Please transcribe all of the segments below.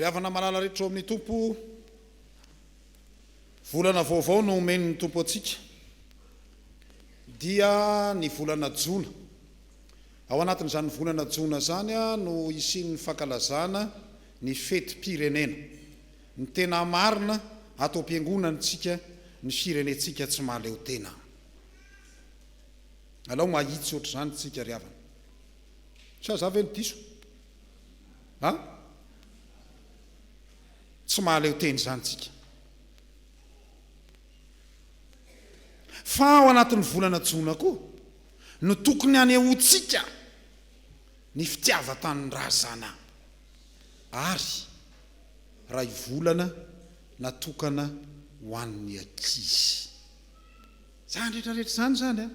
Ry havana malala rehetra ao amin'ny Tompo, volana vaovao no omen'ny Tompo antsika, dia ny volana jona. Ao anatin'izany volana jona izany no hisian'ny fankalazana ny fetim-pirenena. Ny tena marina, ato am-piangonantsika, ny firenentsika tsy mahaleo tena. Alao mahitsy ohatr'izany tsika ry havana. Sa za ve no diso? A? Tsy mahaleo tena izany tsika. Fa ao anatin'ny volana jona koa no tokony hanehoantsika ny fitiavan-tanindrazana ary ray volana natokana ho an'ny ankizy. Izany rehetra rehetra izany izany an!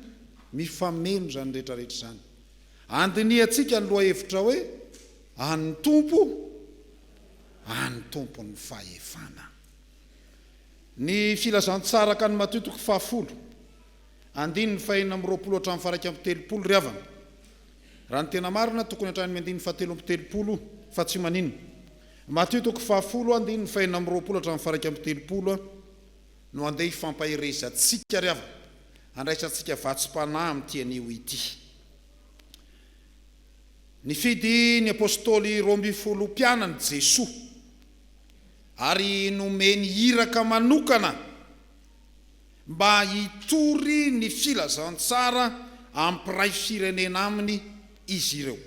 Mifameno izany rehetra rehetra izany. Andinihantsika ny lohahevitra hoe An'ny Tompo, an'ny Tompo ny fahefana. Ny Filazantsara araka an'i Matio toko fahafolo, andininy fahenina amby roapolo hatramin'ny faha-iraika amby telopolo ry havana. Raha ny tena marina, tokony hatrany amin'ny andininy fahatelo amby telopolo, fa tsy maninona. Matio toko fahafolo, andininy fahenina amby roapolo hatramin'ny faha-iraika amby telopolo. No andeha hifampaherezantsika ry havana, handraisantsika vatsim-panahy amin'ity anio ity. Nifidy ny Apostoly 12 mpianany Jesoa, ary nomeny iraka manokana mba hitory ny filazantsara amin'ny mpiray firenena aminy izy ireo.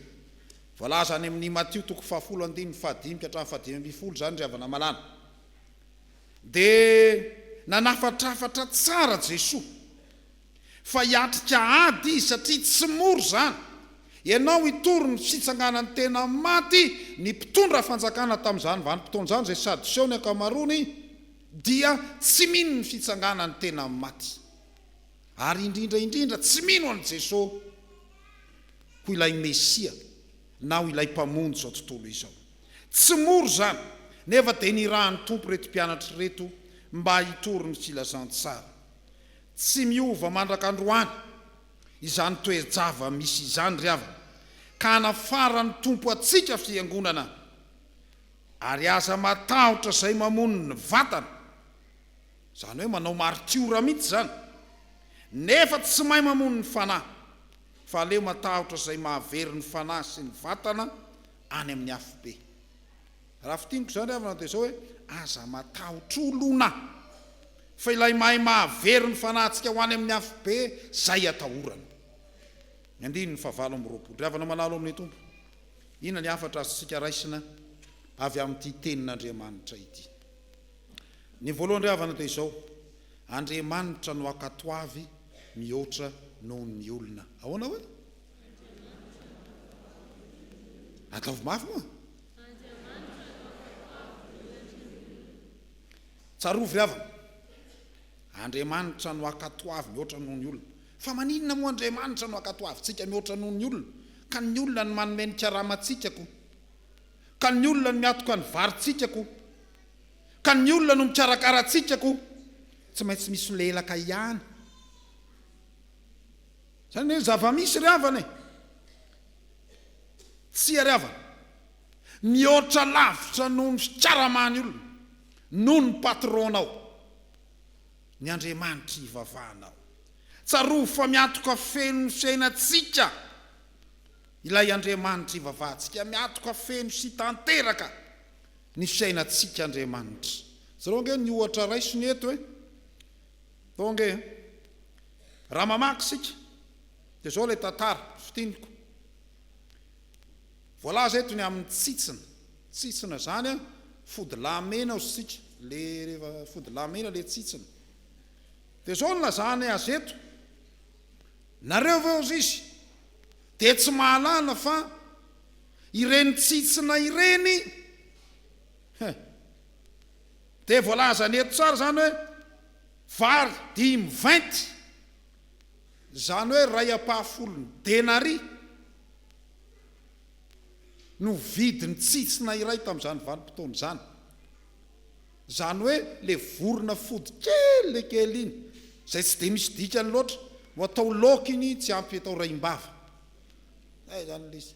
Voalaza any amin'ny Matio toko fahafolo andininy fahadimy ka hatramin'ny fahadimy ambinifolo izany ry havana malala. Dia nanafatrafatra tsara Jesoa fa hiatrika ady izy satria tsy mora izany. Ianao hitory ny fitsanganan'ny tena maty, ny mpitondra fanjakana tamin'izany vanim-potoana izany izay Sadoseo ny ankamaroany dia tsy mino ny fitsanganan'ny tena maty. Ary indrindra indrindra tsy mino an'i Jesoa ho ilay Mesia na ho ilay Mpamonjy izao tontolo izao. Tsy mora izany, nefa dia nirahan'ny Tompo ireto mpianatra ireto mba hitory ny filazantsara. Tsy miova mandrak'androany izany toe-java-misy izany ry havana, ka hanafaran'ny Tompo antsika fiangonana, ary aza matahotra izay mamono ny vatana, izany hoe manao martiora mihitsy izany, nefa tsy mahay mamono ny fanahy, fa aleo matahotra izay mahavery ny fanahy sy ny vatana any amin'ny afobe. Raha fintiniko izany ry havana dia izao hoe, aza matahotr'olona fa ilay mahay mahavery ny fanahintsika ho any amin'ny afobe izay atahorana. Ny andininy fahavalo amby roapolo. Ry havana malala ao amin'ny Tompo, inona ny hafatra azontsika raisina avy amin'ity tenin'Andriamanitra ity? Ny voalohany ry havana dia izao, Andriamanitra no ankatoavy mihoatra noho ny olona. Ahoana hoe? Ataovy mafy moa. Tsarovy ry havana, Andriamanitra no ankatoavy mihoatra noho ny olona. Fa maninona moa Andriamanitra no ankatoavintsika mihoatra noho ny olona? Ka ny olona no manome ny karamantsika ko. Ka ny olona no miatoka ny varintsika ko. Ka ny olona no mikarakara antsika ko. Tsy maintsy misy lelaka ihany. Zany anie ny zava-misy ry havana e! Tsia ry havana. Mihoatra lavitra noho ny fikaramany olona, noho ny patron-nao, ny Andriamanitra ivavahanao. Tsarovy fa miantoka feno ny fiainantsika ilay Andriamanitra ivavahantsika. Miantoka feno sy tanteraka ny fiainantsika Andriamanitra. Jereo ange ny ohatra raisiny eto e! Tao ange e! Raha mamaky isika dia izao ilay tantara, fintiniko. Voalaza eto ny amin'ny tsitsina. Tsitsina izany an, fodilahy mena hozy isika, le rehefa fodilahy mena le tsitsina. Dia izao no lazany azy eto, nareo ve hozy izy dia tsy mahalala fa ireny tsitsina ireny, he, dia voalazany eto tsara izany hoe, Vary dimy venty, izany hoe iray ampahafolon'ny denaria no vidin'ny tsitsina iray tamin'izany vanim-potoana izany. Izany hoe ilay vorona fody kely ilay kely iny, izay tsy dia misy dikany loatra, ho atao laoka iny tsy ampy atao raim-bava. Izay izany ilay izy.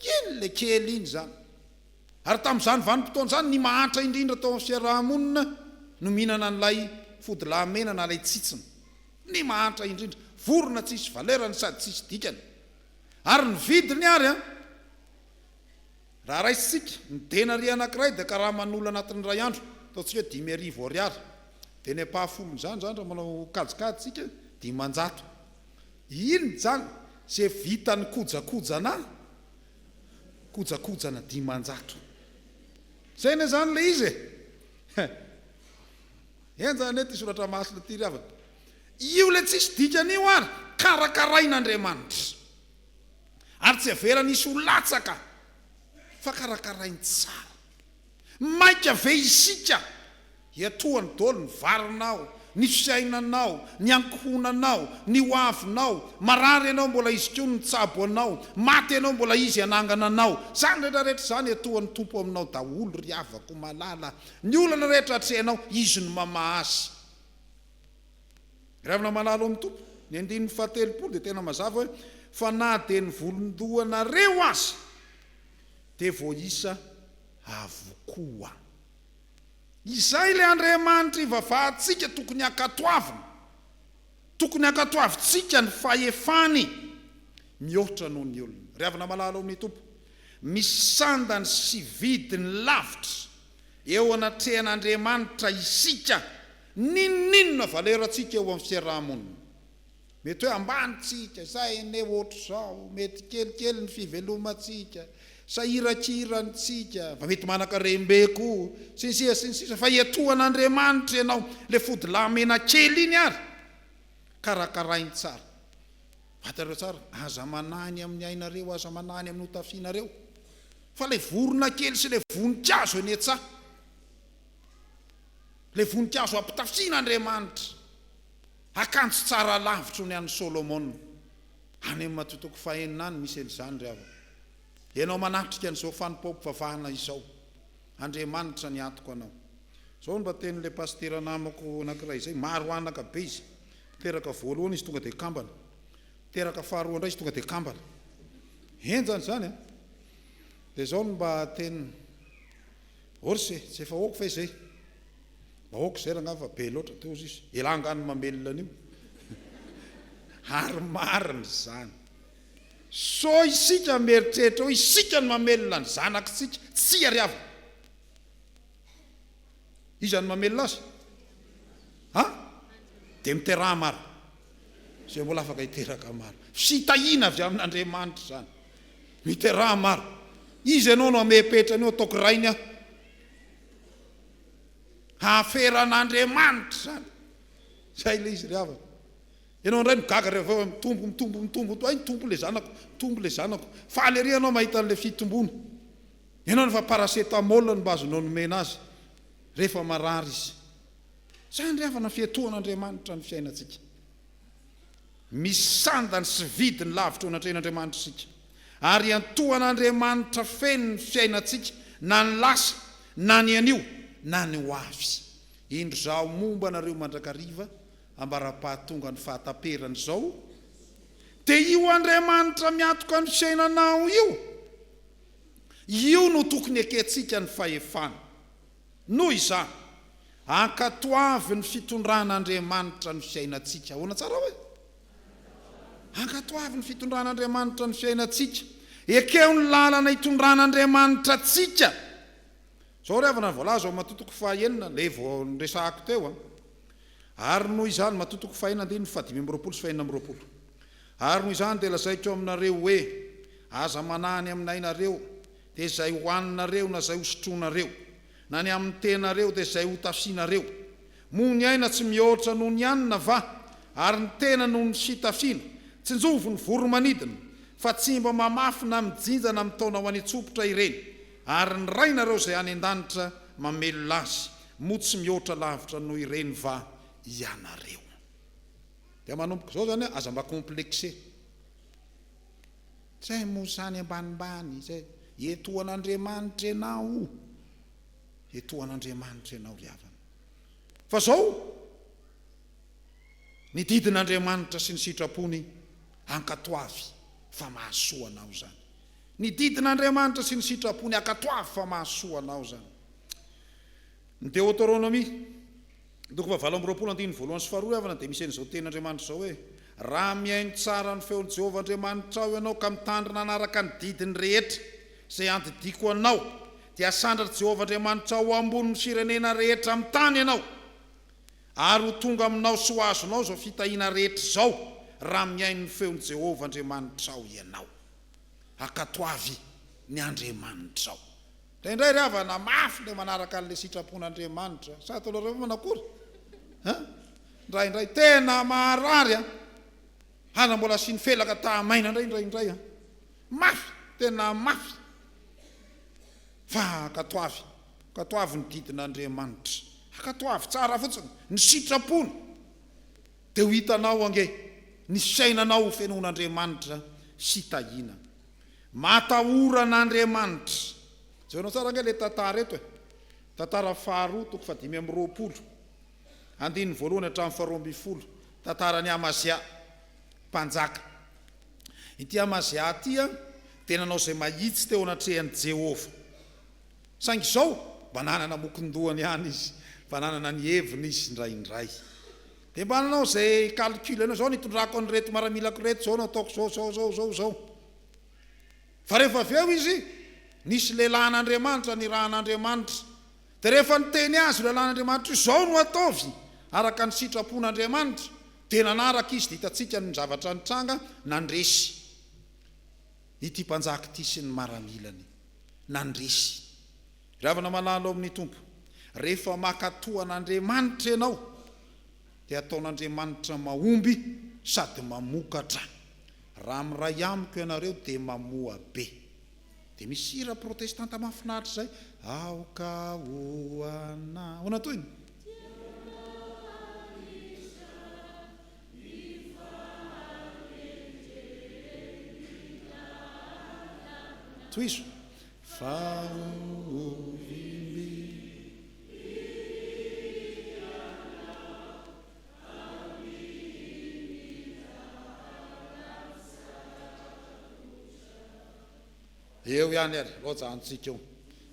Iny ilay kely iny izany. Ary tamin'izany vanim-potoana izany, ny mahantra indrindra tao amin'ny fiaraha-monina no mihinana an'ilay fodilahy mena na ilay tsitsina. Ny mahantra indrindra. Vorona tsisy valeur-ny sady tsisy dikany. Ary ny vidiny ary an! Raha raisintsika, ny denaria anankiray dia karaman'olona anatin'ny iray andro, ataontsika hoe 5000 ariary. Dia ny ampahafolon'izany izany raha manao kajikajy isika, 500. Inona izany? Izay vitan'ny kojakojana, kojakojana 500. Izay anie izany ilay izy e! Henjana anie ity soratra masina ity ry havana. Io ilay tsisy dikany io ary karakarain'Andriamanitra. Ary tsy avelany hisy ho latsaka fa karakarainy tsara. Maika ve isika hiatohany daholo ny varinao, ny fiainanao, ny ankohonanao, ny ho avinao, marary ianao mbola izy koa no nitsabo anao, maty ianao mbola izy hanangana anao. Izany rehetra rehetra izany iatohan'ny Tompo aminao daholo ry havako malala. Ny olana rehetra atrehinao, Izy no mamaha azy. Ry havana malala ao amin'ny Tompo, ny andininy fahatelopolo dia tena mazava hoe, Fa na dia ny volon-dohanareo aza dia voaisa avokoa. Izay ilay Andriamanitra ivavahantsika tokony hankatoavina. Tokony hankatoavintsika ny fahefany mihoatra noho ny olona. Ry havana malala ao amin'ny Tompo, misy sandany sy vidiny lavitra eo anatrehan'Andriamanitra isika, n'inon'inona valerantsika eo amin'ny fiaraha-monina. Mety hoe ambany tsika, zay anie ohatr'izao, mety kelikely ny fivelomantsika, sahirankirany tsika, fa mety manan-karem-be koa, sy ny sisa sy ny sisa, fa iatohan'Andriamanitra ianao, le fodilahy mena kely iny ary karakarainy tsara. Fantareo tsara, aza manahy ny amin'ny ainareo, aza manahy ny amin'ny hotafianareo, fa le vorona kely sy le voninkazo eny an-tsaha, le voninkazo ampitafian'Andriamanitra, Akanjo tsara lavitra ny an'i Solomona. Any amin'ny Matio toko fahenina any misy an'izany ry havana. Ianao manatrika an'izao fanompoam-pivavahana izao. Andriamanitra ny antoko anao. Izao no mba tenin'ilay pasitera namako anankiray izay, maro anaka be izy. Teraka voalohany izy tonga dia kambana. Teraka faharoa indray izy tonga dia kambana. Henjana izany an! Dia izao no mba teniny. Orse, tsy efa ok ve izay? Mba ok izay rangahy fa be loatra teo izy, elah angaha no mamelona an'io? Ary marina izany. Sao isika mieritreritra hoe isika no mamelona ny zanakitsika, tsia ry havana. Iza no mamelona azy? Ha? Dia miteraha maro. Izay mbola afaka hiteraka maro. Fitahiana avy amin'Andriamanitra izany. Miteraha maro. Iza ianao no hamepetra an'io ataoko rainy aho? Haferan'Andriamanitra izany. Izay ilay izy ry havana. Ianao indray migaga rehefa avy eo mitombo, mitombo, mitombo, hay mitombo ilay zanako, mitombo ilay zanako. Faly ery ianao mahita an'ilay fitomboana. Ianao nefa paracetamol no mba azonao nomena azy rehefa marary izy. Izany ry havana fiatoan'Andriamanitra ny fiainantsika. Misy sandany sy vidiny lavitra eo anatrehan'Andriamanitra isika, ary iantohan'Andriamanitra feno ny fiainantsika, na ny lasa, na ny anio, na ny ho avy. Indro izaho momba anareo mandrakariva, ambara-pahatonga ny fahataperan'izao, dia io Andriamanitra miantoka ny fiainanao io, io no tokony ekentsika ny fahefany. Noho izany, ankatoavy ny fitondran'Andriamanitra ny fiainantsika. Ahoana tsara hoe? Ankatoavy ny fitondran'Andriamanitra ny fiainantsika. Ekeo ny lalana itondran'Andriamanitra antsika. Izao ry havana ny voalaza ao Matio toko fahaenina, ilay vao niresahako teo an. Ary noho izany, Matio toko fahenina andininy fahadimy amby roapolo sy fahenina amby roapolo. Ary noho izany dia lazaiko aminareo hoe, aza manahy ny amin'ny ainareo, dia izay hohaninareo na izay hosotroinareo, na ny amin'ny tenareo dia izay hotafianareo. Moa ny aina tsy mihoatra noho ny hanina va, ary ny tena noho ny fitafiana? Tsinjovy ny voro-manidina, fa tsy mba mamafy na mijinja na mitaona ho any an-tsompitra ireny, ary ny Rainareo izay any an-danitra mamelona azy, moa tsy mihoatra lavitra noho ireny va ianareo? Dia manomboka izao izany, aza mba complexé. Zay moa zany ambanimbany zay. Etoan'Andriamanitra ianao. Etoan'Andriamanitra ianao ry havana. Fa zao, ny didin'Andriamanitra sy ny sitrapony ankatoavy fa mahasoa anao izany. Ny didin'Andriamanitra sy ny sitrapony ankatoavy fa mahasoa anao izany. Ny Deoteronomia, toko fahavalo amby 20 andininy voalohany sy faharoa havana dia misy an'izao tenin'Andriamanitra izao hoe, Raha mihaino tsara ny feon'i Jehovah Andriamanitrao ianao ka mitandrina hanaraka ny didiny rehetra izay andidiako anao, dia hasandratr'i Jehovah Andriamanitrao ho ambonin'ny firenena rehetra amin'ny tany ianao. Ary ho tonga aminao sy ho azonao izao fitahiana rehetra izao, raha mihaino ny feon'i Jehovah Andriamanitrao ianao. Ankatoavy ny Andriamanitrao. Indraindray ry havana, mafy ilay manaraka an'ilay sitrapon'Andriamanitra. Sa ataonareo hoe manakory? An? Indraindray tena maharary an! Aza mbola asiany felaka tahamaina indray indraindray an! Mafy, tena mafy. Fa ankatoavy, ankatoavy ny didin'Andriamanitra. Ankatoavy tsara fotsiny ny sitrapony. Dia ho hitanao ange ny fiainanao ho fenoin'Andriamanitra sy tahiana. Matahora an'Andriamanitra. Jerenao tsara ange ilay tantara eto e. Tantara faharoa toko fahadimy amby 20, andininy voalohany hatramin'ny faharoa ambin'ny folo, tantaran'i Amazia mpanjaka. Ity Amazia ity dia nanao izay mahitsy teo anatrehan'i Jehovah. Saingy izao, mba nanana mokon-dohany ihany izy, mba nanana ny heviny izy indraindray. Dia mba nanao izay calcul anao, izao no hitondrako an'ireto maramilako ireto, izao no ataoko, izao, izao, izao, izao, izao. Fa rehefa avy eo izy, nisy lehilahin'Andriamanitra nirahan'Andriamanitra. Dia rehefa niteny azy io lehilahin'Andriamanitra io, izao no ataovy, araka ny sitrapon'Andriamanitra, dia nanaraka izy, dia hitantsika ny zavatra nitranga, nandresy ity mpanjaka ity sy ny maramilany. Nandresy. Ry havana malala ao amin'ny Tompo, rehefa mankatò an'Andriamanitra ianao, dia ataon'Andriamanitra mahomby sady mamokatra. Raha miray amiko ianareo dia mamoa be. Dia misy hira protestanta mahafinaritra izay, Aoka ho ana. Ahoana tohiny? Tohizo. Fa ovimby. Eo ihany ary, aleo ajanontsika eo.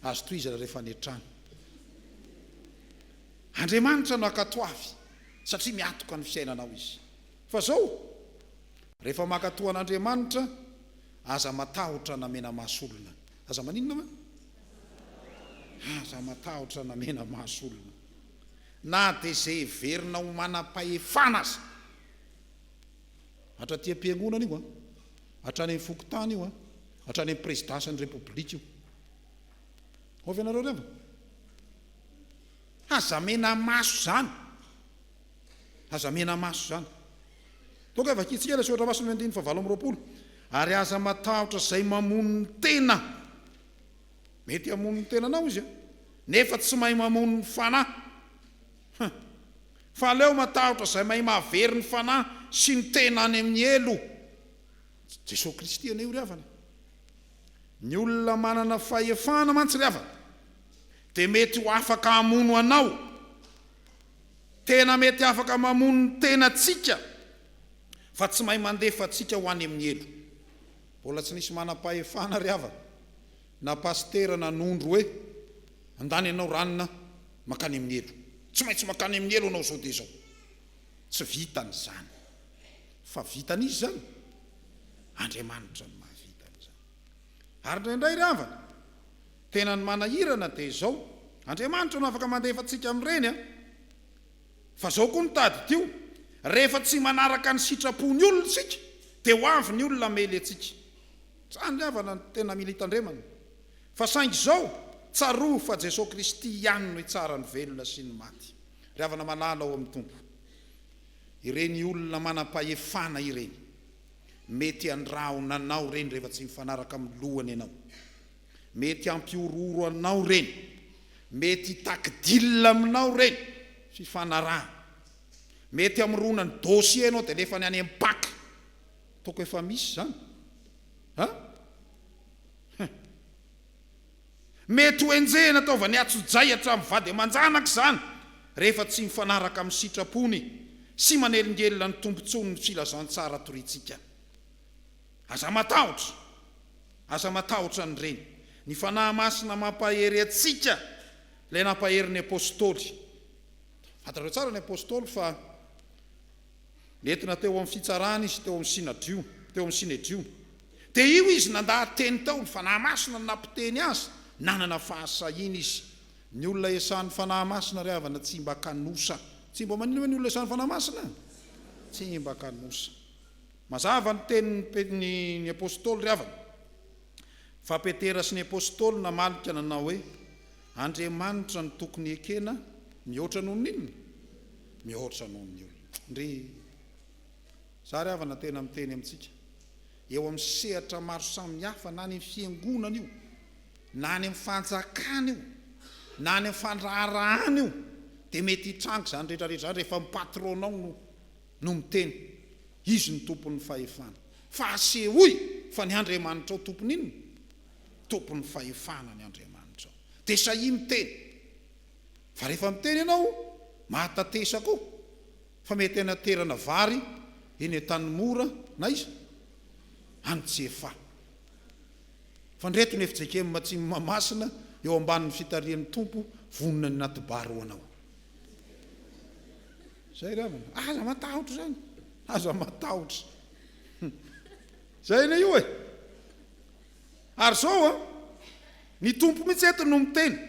Azo tohizana rehefa any an-trano. Andriamanitra no ankatoavy satria miantoka ny fiainanao Izy. Fa zao, rehefa mankatoa an'Andriamanitra, aza matahotra na mena-maso olona. Aza maninona ma? Aza matahotra na mena-maso olona. Na dia izay heverina ho manam-pahefana aza. Hatraty am-piangonana io an, hatrany amin'ny fokontany io an, hatrany amin'ny prezidansan'ny repoblika io. Ao ve nareo reva? Aza mena-maso izany. Aza mena-maso izany. Toka vakintsika ilay soratra masina andininy fahavalo amby 20. Ary aza matahotra izay mamono ny tena. Mety hamono ny tenanao izy, nefa tsy mahay mamono ny fanahy. Huh. Fa aleo matahotra izay mahay mahavery ny fanahy sy ny tena any amin'ny helo. Jesoa Kristy anie io ry havana. Ny olona manana fahefana mantsy ry havana dia mety ho afaka hamono anao. Tena mety afaka mamono ny tenantsika fa tsy mahay mandefa antsika ho any amin'ny helo. Mbola tsy nisy manam-pahefana ry havana na pasitera nanondro hoe andany ianao ranona mankany amin'ny helo. Tsy maintsy mankany amin'ny helo ianao izao dia izao. Tsy vitany izany. Fa vitan'iza izany? Andriamanitra no mahavita an'izany. Ary indraindray ry havana, tena ny manahirana dia izao, Andriamanitra no afaka mandefa antsika amin'ireny an! Fa izao koa no tadidio, rehefa tsy manaraka ny sitrapon'ny olona isika, dia ho avy ny olona hamely antsika. Izany ry havana no tena mila itandremana. Fa saingy izao, tsarovy fa Jesoa Kristy ihany no hitsara ny velona sy ny maty. Ry havana malala ao amin'ny Tompo, ireny olona manam-pahefana ireny, mety handrahona anao ireny rehefa tsy mifanaraka amin'ny lohany ianao. Mety hampihorohoro anao ireny. Mety hitaky deal aminao ireny, fifanarahana. Mety hamorona ny dossier ianao dia alefany any amin'ny pac. Ataoko efa misy izany. Ha? Hein. Mety ho enjehina ataovany atsojay hatramin'ny vady aman-janaka izany rehefa tsy mifanaraka amin'ny sitrapony sy manelingelina ny tombontsoany ny filazantsara toriantsika. Aza matahotra! Aza matahotra an'ireny. Ny Fanahy Masina mampahery antsika, ilay nampahery ny Apostoly. Fantatrareo tsara ny Apostoly fa nentina teo amin'ny fitsarana izy, teo amin'ny Synadrio, teo amin'ny Synedrio. Dia io izy nandaha-teny tao, ny Fanahy Masina no nampiteny azy, nanana fahasahiana izy. Ny olona esahan'ny Fanahy Masina ry havana tsy mba kanosa. Tsy mba maninona ve ny olona esahan'ny Fanahy Masina? Tsy mba kanosa. Mazava ny tenin'ny ny Apostoly ry havana, fa Petera sy ny Apostoly namaly ka nanao hoe, Andriamanitra no tokony hekena mihoatra noho ny inona? Mihoatra noho ny olona. Ndry! Za ry havana tena miteny amintsika, eo amin'ny sehatra maro samihafa na any amin'ny fiangonana io, na any amin'ny fanjakana io, na any amin'ny fandraharahana io, dia mety hitranga izany rehetra rehetra izany rehefa ny patron-nao no no miteny, Izy no tompon'ny fahefana. Fa asehoy fa ny Andriamanitrao tompon'inona? Tompon'ny fahefana ny Andriamanitrao. Dia sahia miteny. Fa rehefa miteny ianao, mahatatesa koa fa mety hanaterana vary eny Antanimora na aiza? Any Tsiafahy. Fa ndreto ny fjkm Atsimo Mahamasina eo ambanin'ny fitarihan'ny Tompo vonona ny anaty-bary ho anao. Zay ry havana. Aza matahotra izany. Aza matahotra. Zay anie io e. Ary zao an, ny Tompo mihitsy eto no miteny.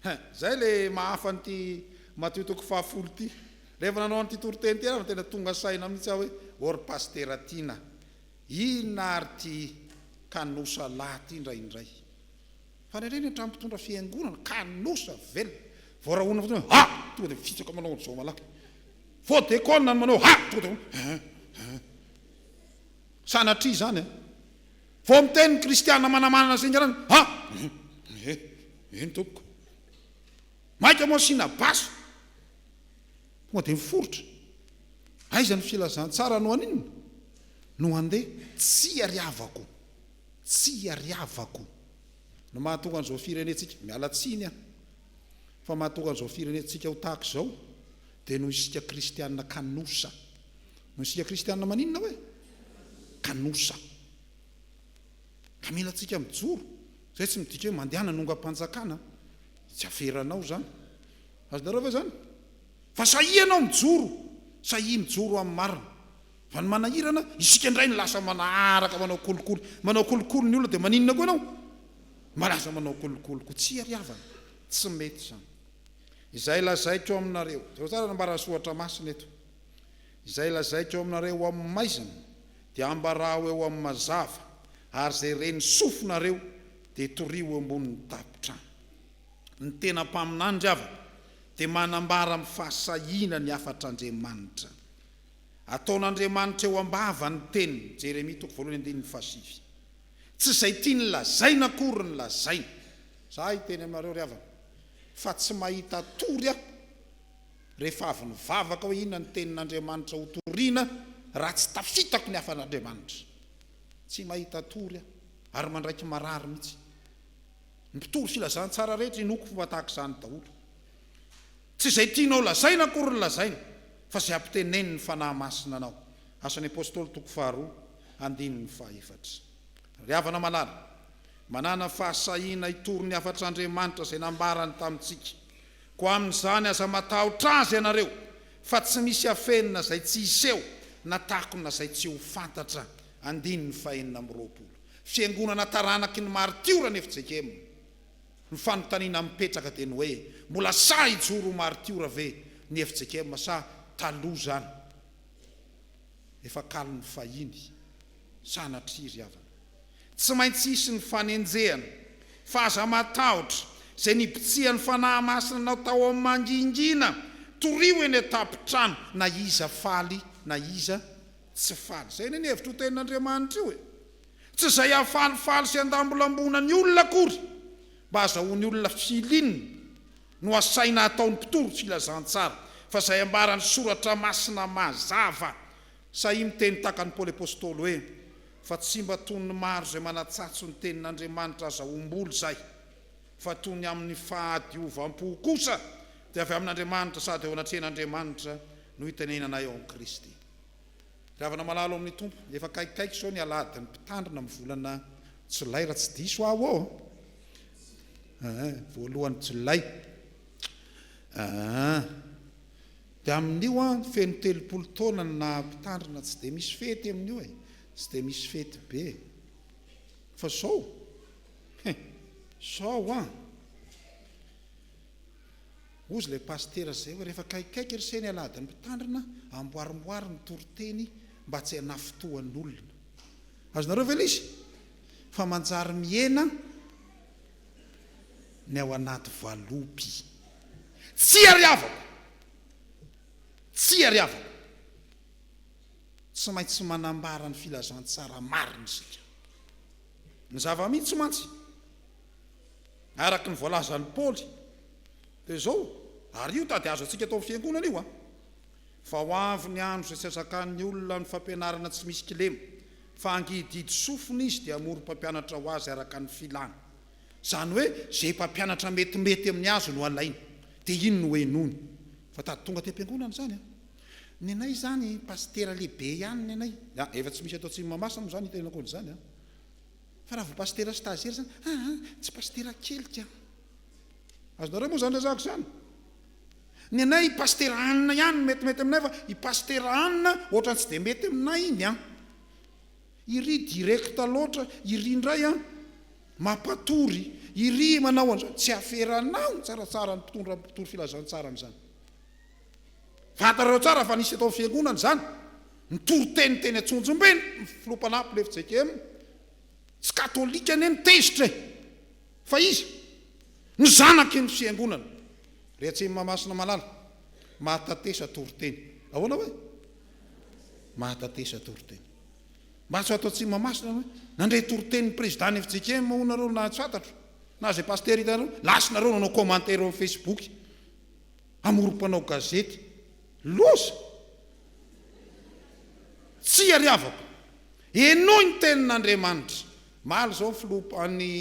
Hein, zay le mahafa an'ity Matio toko fahafolo ity. Rehefa nanao an'ity toriteny ity aho tena tonga saina mihitsy aho hoe, ô ry Pasitera Tiana, inona ary ity kanosa lahy ity indraindray. Fa indraindray ny hatramin'ny mpitondra fiangonana, kanosa velona. Vao rahona fotsiny hoe ha! Tonga dia mifitsaka manao an'izao malaky. Vao dekona ny manao ha! Tonga dia hein! Hein! Sanatria izany an! Vao miteny ny kristiana manamanana sy ingarana, ha! Hein! Eny tompoko. Maika moa asiana basy. Tonga dia miforitra. Aiza ny filazantsara no haninona? No handeha? Tsia ry havako. Tsia ry havako. No mahatonga an'izao firenentsika, miala tsiny aho, fa mahatonga an'izao firenentsika ho tahaka izao dia noho isika kristiana kanosa. Noho isika kristiana maninona hoe? Kanosa. Ka mila antsika mijoro. Izay tsy midika hoe mandehana hanongam-panjakana. Tsy aferanao izany. Azonareo ve izany? Fa sahia ianao mijoro. Sahia mijoro amin'ny marina. Fa ny manahirana, isika indray no lasa manaraka manao kolikoly. Manao kolikoly ny olona dia maninona koa ianao? Malaza manao kolikoly koa. Tsia ry havana, tsy mety izany. Izay lazaiko aminareo, jereo tsara ny ambaran'ny soratra masina eto. Izay lazaiko aminareo amin'ny maizina dia ambarao eo amin'ny mazava, ary izay ren'ny sofinareo dia torio eo ambonin'ny tampon-trano. Ny tena mpaminany ry havana dia manambara amin'ny fahasahiana ny hafatr'Andriamanitra. Ataon'Andriamanitra eo am-bava ny teniny, Jeremia toko voalohany andininy fahasivy. Tsy izay tiany lazaina akory ny lazainy. Za hiteny aminareo ry havana fa tsy mahita tory aho rehefa avy nivavaka hoe inona ny tenin'Andriamanitra ho toriana raha tsy tafitako ny hafan'Andriamanitra. Tsy mahita tory aho ary mandraiky marary mihitsy. Ny mpitory filazantsara rehetra inoako fa tahaka izany daholo. Tsy izay tianao lazaina akory no lazaina, fa izay ampitenenin'ny Fanahy Masina anao. Asan'ny Apostoly toko faharoa, andininy fahaefatra. Ry havana malala, manàna fahasahiana hitory ny hafatr'Andriamanitra izay nambarany tamintsika. Koa amin'izany aza matahotra azy ianareo, fa tsy misy afenina izay tsy hiseho, na takona izay tsy ho fantatra. Andininy fahenina amby 20. Fiangonana taranaky ny maritiora ny fjkm. Ny fanontaniana mipetraka dia ny hoe, mbola sahy hijoro ho maritiora ve ny fjkm sa taloha izany efa kalon'ny fahiny? Sanatria ry havana. Tsy maintsy hisy ny fanenjehana, fa aza matahotra, izay nibitsihan'ny Fanahy Masina anao tao amin'ny mangingina, torio eny an-tampon-trano, na iza faly na iza tsy faly. Izay anie ny hevitr'io tenin'Andriamanitra io e! Tsy izay hahafalifaly sy handambolambona ny olona akory mba hazahoan'ny olona feeling no asaina hataon'ny mpitory filazantsara fa izay ambaran'ny soratra masina mazava. Sahia miteny tahaka an'i Paoly Apostoly hoe, Fa tsy mba toy ny maro izay manatsatso ny tenin'Andriamanitra azahoam-bola izahay, fa toy ny amin'ny fahadiovam-po kosa dia avy amin'Andriamanitra sady eo anatrehan'Andriamanitra no itenenanay ao amin'i Kristy. Ry havana malala ao amin'ny Tompo, efa akaikikaiky izao ny alahadin'ny mpitandrina amin'ny volana. Jolay raha tsy diso aho ô. Aa, voalohan'ny jolay. Aa. Dia amin'io an, feno 30 taona ny naha mpitandrina, tsy dia misy fety amin'io e, tsy dia misy fety be. Fa zao, he, zao an. Hozy ilay pasitera izay hoe rehefa akaikikaiky ry se ny alahadin'ny mpitandrina, amboarimboary ny toriteny mba tsy hanafintohan'olona. Azonareo ve ilay izy? Fa manjary mihena ny ao anaty valopy. Tsia ry havako! Tsia ry havako! Tsy maintsy manambara ny filazantsara marina isika. Ny zava-mitsy mantsy. Araka ny voalazan'i Paoly, dia izao, ary io tady azo antsika atao amin'ny fiangonana io an, Fa ho avy ny andro izay tsy hazakan'ny olona ny fampianarana tsy misy kilema, fa hangidihidy sofina izy dia hamory mpampianatra ho azy araka ny filany. Izany hoe izay mpampianatra metimety amin'ny azy no alainy, dia iny no henoiny. Fa tady tonga aty am-piangonana izany an. Ny anay izany pasitera lehibe ihany ny anay. Efa tsy misy atao Atsimo-Mahamasina moa izany itenenako an'izany an. Fa raha vao pasitera stagiaire zany, aa tsy pasitera kely ka. Azonareo moa zany resahako zany? Ny anay i pasitera Anna ihany no metimety aminay fa i pasitera Anna ohatrany tsy dia mety aminay iny an. Iry direct loatra, iry indray an mampatory, iry manao an'izao, tsy aferanao ny tsaratsara ny mpitondra mpitory filazantsara amin'izany. Fantareo tsara fa nisy teto amin'ny fiangonana izany. Nitory teny teny Antsonjombe ny filoha mpanampy lefy JKM. Tsy katolika anie no tezitra e! Fa iza? Ny zanaky ny fiangonana. Ry Atsimo Mahamasina malala, mahatatesa toriteny. Ahoana hoe? Mahatatesa toriteny. Mba tsy ho ato Atsimo Mahamasina hoe, nandre toritenin'ny président ny fjkm hono nareo na tsy fantatro, na izay pasitera hitanareo, lasa nareo nanao commentaire eo amin'ny Facebook. Hamory mpanao gazety. Loza! Tsia ry havako. Henoy ny tenin'Andriamanitra. Omaly izao ny filoha ny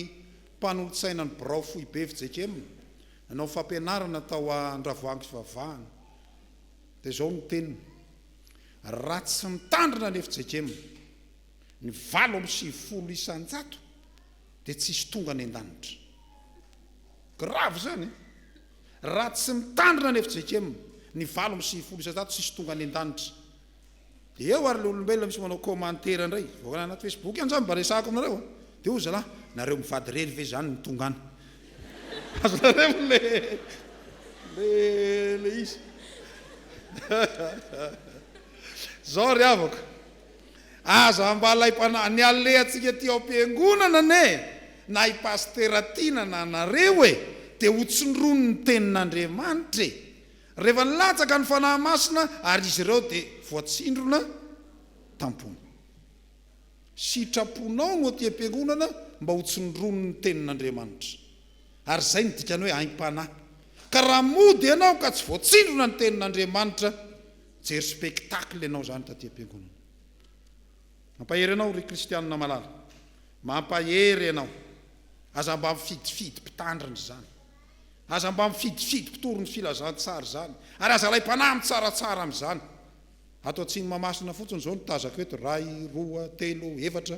mpanolotsaina ny birao foibe fjkm nanao fampianarana tao Andravoahangy fivavahana. Dia izao no teniny, Raha tsy mitandrina ny fjkm, ny 98% dia tsisy tonga any an-danitra. Grave izany e! Raha tsy mitandrina ny fjkm, ny 98% tsisy tonga any an-danitra. Dia eo ary le olombelona misy manao commentaire indray, voaka anaty facebook ihany zany mba resahako aminareo a! Dia hoy zalahy, nareo mivady irery ve zany no tonga any? Azonareo le le le izy. Zao ry havako, aza mba alaim-panahy, ny alehantsika aty ao am-piangonana anie na i Pasitera Tiana na nareo e, dia ho tsindronin'ny tenin'Andriamanitra e! Rehefa nilatsaka ny Fanahy Masina ary izy ireo dia voatsindrona tampony. Sitraponao no aty am-piangonana mba ho tsindronin'ny tenin'Andriamanitra. Ary izay no dikany hoe aim-panahy. Ka raha mody ianao ka tsy voatsindrona ny tenin'Andriamanitra, jery spectacle ianao izany taty am-piangonana. Mampahery anao ry kristianina malala. Mampahery ianao. Aza mba mifidifidy mpitandrina izany. Aza mba mifidifidy mpitory ny filazantsara izany, ary aza alaim-panahy mitsaratsara amin'izany. Ato Atsimo Mahamasina fotsiny izao no tazako eto, iray, roa, telo, efatra,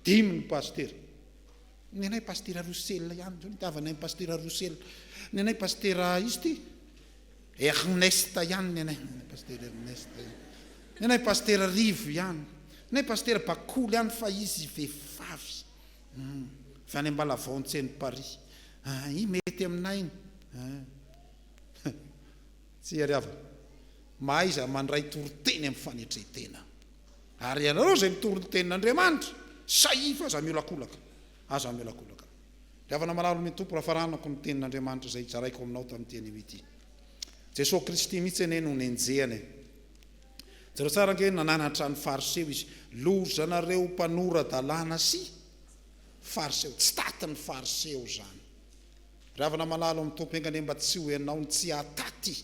dimy ny pasitera. Ny anay pasitera Roussel ihany, izao no itiavanay ny pasitera Roussel. Ny anay pasitera iza ity? Ernest ihany ny anay, ny anay pasitera Ernest ihany. Ny anay pasitera Rivo ihany. Ny anay pasitera Bakoly ihany fa izy vehivavy. Hum, avy any Ambalavao Antseno Paris. Ah, iny mety aminay iny. Ah. Tsia ry havana. Mahaiza mandray toriteny amin'ny fanetren-tena. Ary ianareo izay mitory ny tenin'Andriamanitra, sahia fa aza miolakolaka. Aza miolakolaka. Ry havana malala omen'ny Tompo, raha faranako ny tenin'Andriamanitra izay zaraiko aminao tamin'ity anio ity. Jesoa Kristy mihitsy anie no nenjehana e. Jereo tsara ange, nananatra ny Fariseo izy, Lozanareo mpanora-dalàna sy Fariseo. Tsy taty ny Fariseo izany. Ry havana malala ao amin'ny Tompo, enga anie mba tsy ho ianao no tsy hahataty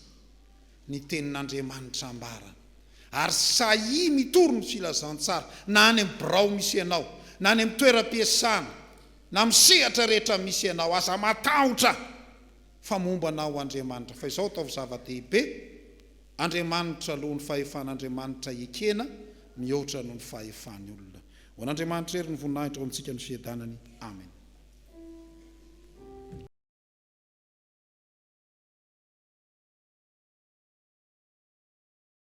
ny tenin'Andriamanitra ambarany. Ary sahia mitory ny filazantsara, na any amin'ny birao misy anao, na any amin'ny toeram-piasana, na amin'ny sehatra rehetra misy anao. Aza matahotra fa momba anao Andriamanitra. Fa izao ataovy zava-dehibe, Andriamanitra aloha ny fahefan'Andriamanitra ekena mihoatra noho ny fahefan'ny olona. Ho an'Andriamanitra irery ny voninahitra, ho amintsika ny fiadanany. Amen.